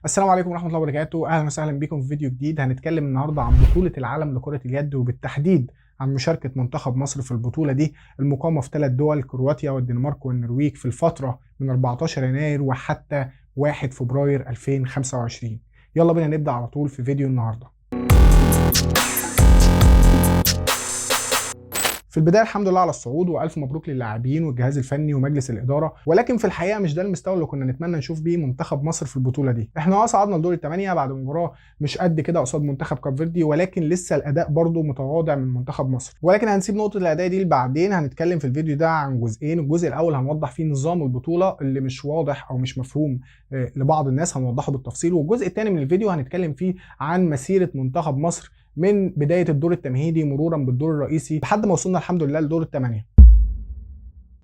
السلام عليكم ورحمة الله وبركاته، أهلا وسهلا بكم في فيديو جديد. هنتكلم النهاردة عن بطولة العالم لكرة اليد، وبالتحديد عن مشاركة منتخب مصر في البطولة دي المقامة في 3 دول، كرواتيا والدنمارك والنرويج، في الفترة من 14 يناير وحتى 1 فبراير 2025. يلا بينا نبدأ على طول في فيديو النهاردة. في البداية الحمد لله على الصعود، والف مبروك للاعبين والجهاز الفني ومجلس الادارة، ولكن في الحقيقة مش ده المستوى اللي كنا نتمنى نشوف بيه منتخب مصر في البطولة دي. احنا صعدنا لدور الثمانية بعد مباراة مش قد كده قصاد منتخب كاب فيردي، ولكن لسه الاداء برضه متواضع من منتخب مصر. ولكن هنسيب نقطة الاداء دي لبعدين. هنتكلم في الفيديو ده عن جزئين. الجزء الاول هنوضح فيه نظام البطولة اللي مش واضح او مش مفهوم لبعض الناس، هنوضحه بالتفصيل. والجزء الثاني من الفيديو هنتكلم فيه عن مسيره منتخب مصر من بداية الدور التمهيدي مرورا بالدور الرئيسي لحد ما وصلنا الحمد لله لدور الثمانية.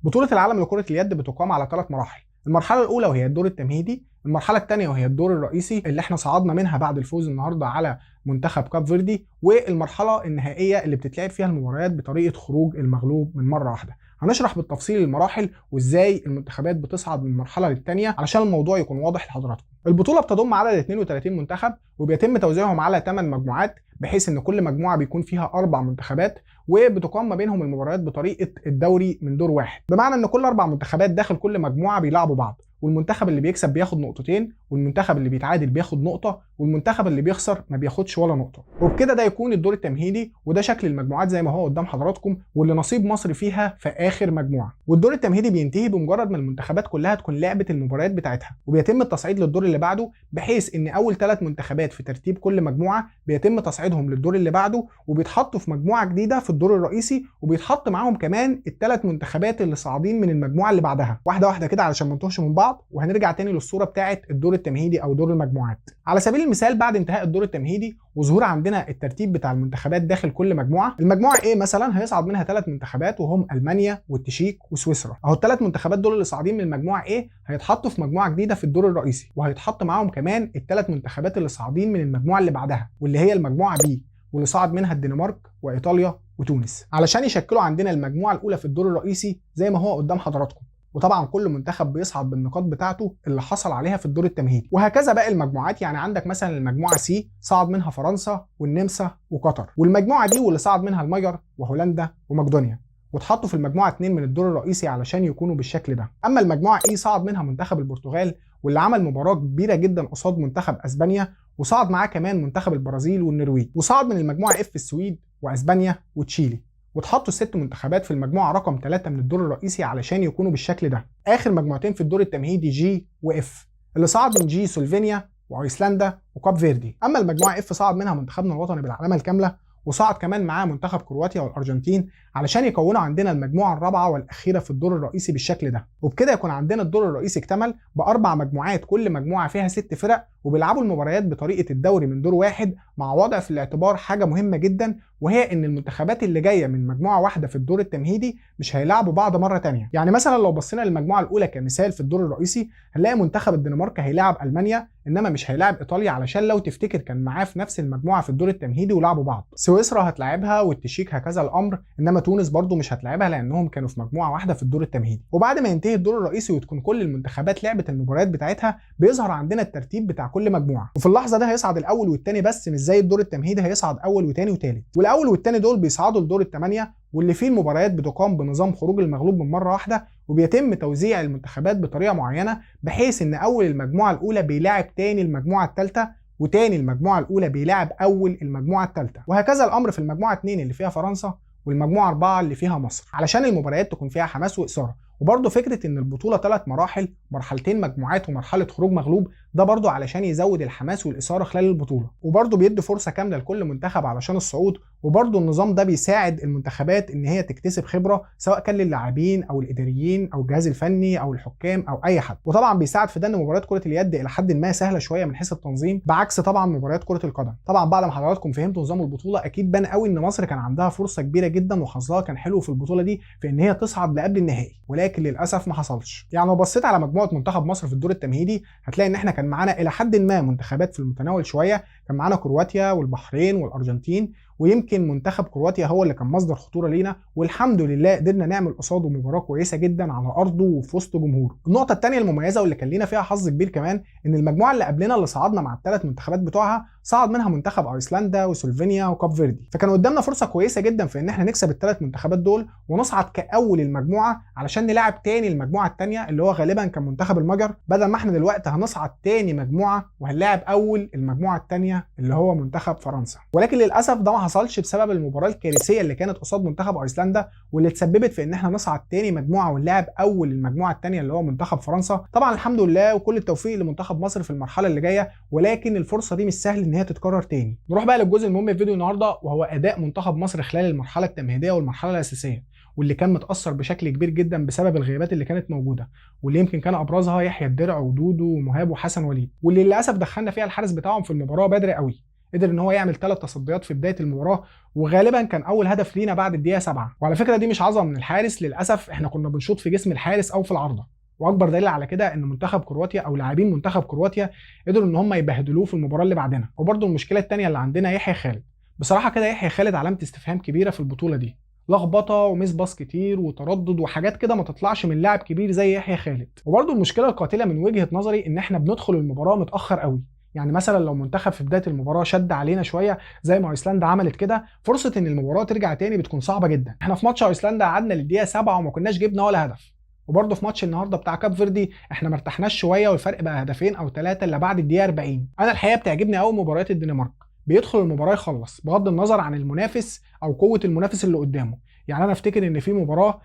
بطولة العالم لكرة اليد بتقام على 3 مراحل. المرحلة الأولى وهي الدور التمهيدي، المرحلة الثانية وهي الدور الرئيسي اللي احنا صعدنا منها بعد الفوز النهارده على منتخب كاب فيردي، والمرحلة النهائية اللي بتتلعب فيها المباريات بطريقة خروج المغلوب من مرة واحدة. هنشرح بالتفصيل المراحل وازاي المنتخبات بتصعد من مرحلة للثانية علشان الموضوع يكون واضح لحضراتكم. البطولة بتضم عدد 32 منتخب، وبيتم توزيعهم على 8 مجموعات، بحيث ان كل مجموعة بيكون فيها 4 منتخبات، وبتقام ما بينهم المباريات بطريقة الدوري من دور واحد، بمعنى ان كل 4 منتخبات داخل كل مجموعة بيلعبوا بعض، والمنتخب اللي بيكسب بياخد نقطتين، والمنتخب اللي بيتعادل بياخد نقطة، والمنتخب اللي بيخسر ما بياخدش ولا نقطة. وبكده ده يكون الدور التمهيدي، وده شكل المجموعات زي ما هو قدام حضراتكم، واللي نصيب مصر فيها في آخر مجموعة. والدور التمهيدي بينتهي بمجرد ما المنتخبات كلها تكون لعبت المباريات بتاعتها، وبيتم التصعيد للدور اللي بعده، بحيث ان اول 3 منتخبات في ترتيب كل مجموعة بيتم تصعيدهم للدور اللي بعده، وبيتحطوا في مجموعة جديدة في الدور الرئيسي، وبيتحط معاهم كمان ال3 منتخبات اللي صاعدين من المجموعة اللي بعدها. واحدة واحدة كده علشان ما نتوهش من بعض، وهنرجع تاني للصورة بتاعه الدور التمهيدي او دور المجموعات. على سبيل المثال بعد انتهاء الدور التمهيدي وظهور عندنا الترتيب بتاع المنتخبات داخل كل مجموعة، المجموعة A مثلا هيصعد منها 3 منتخبات، وهم المانيا والتشيك وسويسرا. اهو ال3 منتخبات دول اللي صاعدين من المجموعة A هيتحطوا في مجموعة جديدة في الدور الرئيسي، وهيتحط معاهم كمان ال3 منتخبات اللي صاعدين من المجموعة اللي بعدها، واللي هي المجموعة B، واللي صعد منها الدنمارك وايطاليا وتونس، علشان يشكلوا عندنا المجموعة الاولى في الدور الرئيسي زي ما هو قدام حضراتكم. وطبعا كل منتخب بيصعد بالنقاط بتاعته اللي حصل عليها في الدور التمهيدي، وهكذا باقي المجموعات. يعني عندك مثلا المجموعة C صعد منها فرنسا والنمسا وقطر، والمجموعة D واللي صعد منها المجر وهولندا ومقدونيا، واتحطوا في المجموعة 2 من الدور الرئيسي علشان يكونوا بالشكل ده. اما المجموعة E صعد منها منتخب البرتغال، واللي عمل مباراة كبيرة جدا قصاد منتخب اسبانيا، وصعد معاه كمان منتخب البرازيل والنرويج. وصعد من المجموعة F السويد واسبانيا وتشيلي، واتحطوا ال6 منتخبات في المجموعة رقم 3 من الدور الرئيسي علشان يكونوا بالشكل ده. اخر مجموعتين في الدور التمهيدي G و F، اللي صعد من G سلوفينيا وايسلندا وكاب فيردي. اما المجموعة F صعد منها منتخبنا الوطني بالعلامة الكاملة، وصعد كمان معاه منتخب كرواتيا والارجنتين علشان يكونوا عندنا المجموعة الرابعة والاخيرة في الدور الرئيسي بالشكل ده. وبكده يكون عندنا الدور الرئيسي اكتمل ب4 مجموعات، كل مجموعة فيها 6 فرق، وبيلعبوا المباريات بطريقة الدوري من دور واحد، مع وضع في الاعتبار حاجة مهمة جدا، وهي ان المنتخبات اللي جاية من مجموعة واحدة في الدور التمهيدي مش هيلعبوا بعض مرة ثانية. يعني مثلا لو بصينا للمجموعة الاولى كمثال في الدور الرئيسي، هنلاقي منتخب الدنمارك هيلاعب المانيا، انما مش هيلاعب ايطاليا، علشان لو تفتكر كان معاه في نفس المجموعة في الدور التمهيدي ولعبوا بعض. سويسرا هتلاعبها والتشيك هكذا الامر، انما تونس برضو مش هتلاعبها لانهم كانوا في مجموعة واحدة في الدور التمهيدي. وبعد ما ينتهي الدور الرئيسي وتكون كل المنتخبات لعبت المباريات بتاعتها، بيظهر عندنا الترتيب بتاع كل مجموعة، وفي اللحظة ده هيصعد الاول والثاني بس، مش زي الدور التمهيدي هيصعد اول وثاني وثالث. والاول والثاني دول بيصعدوا لدور الثمانية، واللي فيه المباريات بتقام بنظام خروج المغلوب من مرة واحدة، وبيتم توزيع المنتخبات بطريقة معينة، بحيث ان اول المجموعة الاولى بيلاعب تاني المجموعة الثالثة، وتاني المجموعة الاولى بيلاعب اول المجموعة الثالثة، وهكذا الامر في المجموعة 2 اللي فيها فرنسا، والمجموعة 4 اللي فيها مصر، علشان المباريات تكون فيها حماس واثاره. وبرضه فكرة ان البطولة 3 مراحل، مرحلتين مجموعات ومرحلة خروج مغلوب، ده برضه علشان يزود الحماس والاثارة خلال البطولة، وبرضه بيدي فرصة كاملة لكل منتخب علشان الصعود. وبرضه النظام ده بيساعد المنتخبات ان هي تكتسب خبره، سواء كان للاعبين او الاداريين او الجهاز الفني او الحكام او اي حد. وطبعا بيساعد في ده ان مباريات كره اليد الى حد ما سهلة شوية من حيث التنظيم، بعكس طبعا مباريات كره القدم. طبعا بعد ما حضراتكم فهمتوا نظام البطولة، اكيد بان قوي ان مصر كان عندها فرصة كبيرة جدا وحظها كان حلو في البطولة دي في ان هي تصعد لقبل النهائي، ولكن للاسف ما حصلش. يعني لو بصيت على مجموعة منتخب مصر في الدور التمهيدي، هتلاقي ان احنا كان معانا الى حد ما منتخبات في المتناول شوية، كان معانا كرواتيا والبحرين والارجنتين، ويمكن منتخب كرواتيا هو اللي كان مصدر خطورة لينا، والحمد لله قدرنا نعمل قصاده مباراة كويسة جدا على ارضه وفي وسط جمهوره. النقطة الثانية المميزة واللي كان لينا فيها حظ كبير كمان، ان المجموعة اللي قبلنا اللي صعدنا مع الثلاث منتخبات بتوعها صعد منها منتخب ايسلندا وسلوفينيا وكاب فيردي، فكان قدامنا فرصة كويسة جدا في ان احنا نكسب الثلاث منتخبات دول ونصعد كاول المجموعة علشان نلعب تاني المجموعة الثانية اللي هو غالبا كان منتخب المجر، بدل ما احنا دلوقتي هنصعد تاني مجموعة وهنلاعب اول المجموعة الثانية اللي هو منتخب فرنسا. ولكن للاسف ده ما حصلش بسبب المباراة الكارثية اللي كانت قصاد منتخب ايسلندا، واللي تسببت في ان احنا نصعد تاني مجموعة ونلاعب اول المجموعة الثانية اللي هو منتخب فرنسا. طبعا الحمد لله وكل التوفيق لمنتخب مصر في المرحلة اللي جاية، ولكن الفرصة دي مش سهل ان هي تتكرر تاني. نروح بقى للجزء المهم في فيديو النهارده، وهو اداء منتخب مصر خلال المرحلة التمهيدية والمرحلة الاساسية، واللي كان متاثر بشكل كبير جدا بسبب الغيابات اللي كانت موجودة، واللي يمكن كان ابرزها يحيى الدرع ودودو ومهاب وحسن وليد، واللي للاسف دخلنا فيها الحارس بتاعهم في المباراة بدري قوي، قدر ان هو يعمل 3 تصديات في بداية المباراة، وغالبا كان اول هدف لينا بعد الدقيقة 7. وعلى فكرة دي مش عظمه من الحارس، للاسف احنا كنا بنشوط في جسم الحارس او في العارضة، واكبر دليل على كده ان منتخب كرواتيا او لاعبين منتخب كرواتيا قدروا ان هم يبهدلوه في المباراة اللي بعدنا. وبرده المشكلة الثانية اللي عندنا يحيى خالد، بصراحة كده يحيى خالد علامة استفهام كبيرة في البطولة دي، لخبطة و miss pass كتير وتردد وحاجات كده ما تطلعش من لاعب كبير زي يحيى خالد. وبرده المشكلة القاتلة من وجهه نظري ان احنا بندخل المباراة متاخر قوي، يعني مثلا لو منتخب في بداية المباراة شد علينا شوية زي ما ايسلندا عملت كده، فرصة ان المباراة ترجع تاني بتكون صعبة جدا. احنا في ماتش ايسلندا قعدنا للدقيقه 7 وما كناش جبنا ولا هدف، وبرده في ماتش النهارده بتاع كاب فيردي احنا ما ارتحناش شوية والفرق بقى هدفين او 3 الا بعد الدقيقة 40. انا الحقيقة بتعجبني قوي مباريات الدنمارك، بيدخل المباراة يخلص بغض النظر عن المنافس او قوة المنافس اللي قدامه. يعني انا افتكر ان في مباراة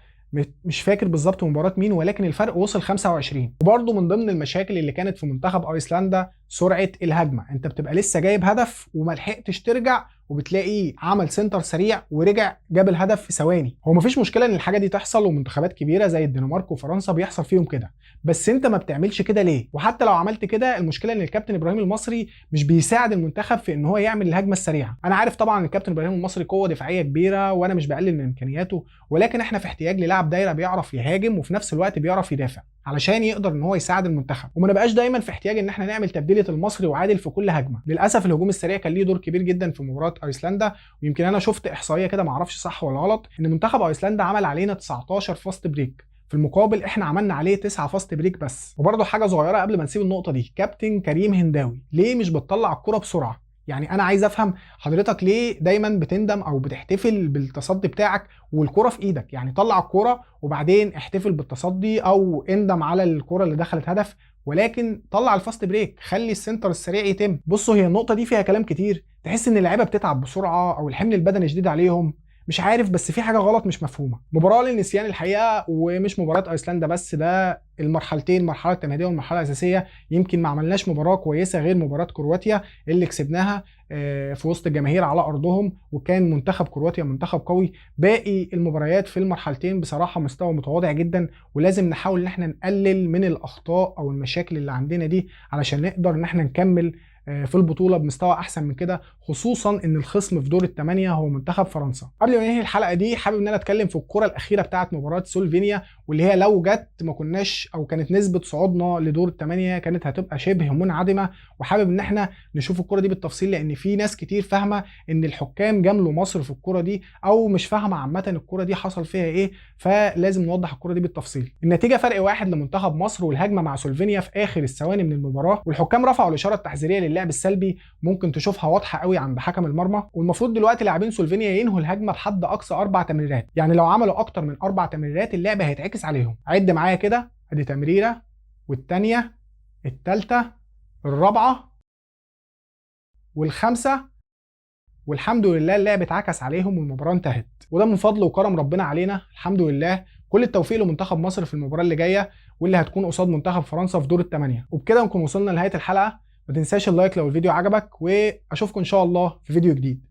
مش فاكر بالظبط مباراة مين، ولكن الفرق وصل 25. وبرده من ضمن المشاكل اللي كانت في منتخب ايسلندا سرعة الهجمة، انت بتبقى لسه جايب هدف وما لحقتش ترجع وبتلاقي عمل center سريع ورجع جاب الهدف في ثواني. هو مفيش مشكلة ان الحاجة دي تحصل، ومنتخبات كبيرة زي الدنمارك وفرنسا بيحصل فيهم كده، بس انت ما بتعملش كده ليه؟ وحتى لو عملت كده المشكلة ان الكابتن ابراهيم المصري مش بيساعد المنتخب في ان هو يعمل الهجمة السريعة. انا عارف طبعا ان الكابتن ابراهيم المصري قوة دفاعية كبيرة وانا مش بقلل من امكانياته، ولكن احنا في احتياج للاعب دايرة بيعرف يهاجم وفي نفس الوقت بيعرف يدافع علشان يقدر ان هو يساعد المنتخب، وما نبقاش دايما في احتياج ان احنا نعمل تبديله المصري وعادل في كل هجمة. للاسف الهجوم السريع كان ليه دور كبير جدا في مباراة ايسلندا، ويمكن انا شفت احصائية كده ما اعرفش صح ولا غلط ان منتخب ايسلندا عمل علينا 19 fast break، في المقابل احنا عملنا عليه 9 fast break بس. وبرده حاجة صغيرة قبل ما نسيب النقطة دي، كابتن كريم هنداوي ليه مش بتطلع الكره بسرعة؟ يعني انا عايز افهم حضرتك ليه دايما بتندم او بتحتفل بالتصدي بتاعك والكره في ايدك؟ يعني طلع الكره وبعدين احتفل بالتصدي او اندم على الكره اللي دخلت هدف، ولكن طلع ال fast break، خلي ال center السريع يتم. بصوا هي النقطة دي فيها كلام كتير، تحس ان اللعيبة بتتعب بسرعة او الحمل البدني شديد عليهم، مش عارف، بس في حاجة غلط مش مفهومه. مباراة للنسيان الحقيقة، ومش مباراة ايسلندا بس، ده المرحلتين، المرحلة التمهيدية والمرحلة الاساسية، يمكن ما عملناش مباراة كويسة غير مباراة كرواتيا اللي كسبناها في وسط الجماهير على ارضهم، وكان منتخب كرواتيا منتخب قوي. باقي المباريات في المرحلتين بصراحة مستوى متواضع جدا، ولازم نحاول ان احنا نقلل من الاخطاء او المشاكل اللي عندنا دي علشان نقدر ان احنا نكمل في البطولة بمستوى احسن من كده، خصوصا ان الخصم في دور الثمانية هو منتخب فرنسا. قبل ما ننهي الحلقة دي حابب ان انا اتكلم في الكره الاخيرة بتاعه مباراة سلوفينيا، واللي هي لو جت ما كناش او كانت نسبه صعودنا لدور الثمانية كانت هتبقى شبه منعدمة، وحابب ان احنا نشوف الكره دي بالتفصيل لان في ناس كتير فاهمه ان الحكام جاملوا مصر في الكره دي او مش فاهمه عامة الكره دي حصل فيها ايه، فلازم نوضح الكره دي بالتفصيل. النتيجة فرق واحد لمنتخب مصر، والهجمه مع سلوفينيا في اخر الثواني من المباراة، والحكام رفعوا الاشارة التحذيريه للاعب السلبي، ممكن تشوفها واضحة قوي عند حكم المرمى. والمفروض دلوقتي لاعبين سلوفينيا ينهوا الهجمة بحد اقصى 4 تمريرات، يعني لو عملوا اكتر من 4 تمريرات اللعبة هيتعكس عليهم. عد معايا كده، ادي تمريره والثانية الثالثة الرابعة والخامسة، والحمد لله اللعب اتعكس عليهم والمباراة انتهت، وده من فضل وكرم ربنا علينا الحمد لله. كل التوفيق لمنتخب مصر في المباراة اللي جاية واللي هتكون قصاد منتخب فرنسا في دور الثمانية. وبكده نكون وصلنا لنهاية الحلقة، ما تنساش ال like لو الفيديو عجبك، واشوفكم ان شاء الله في فيديو جديد.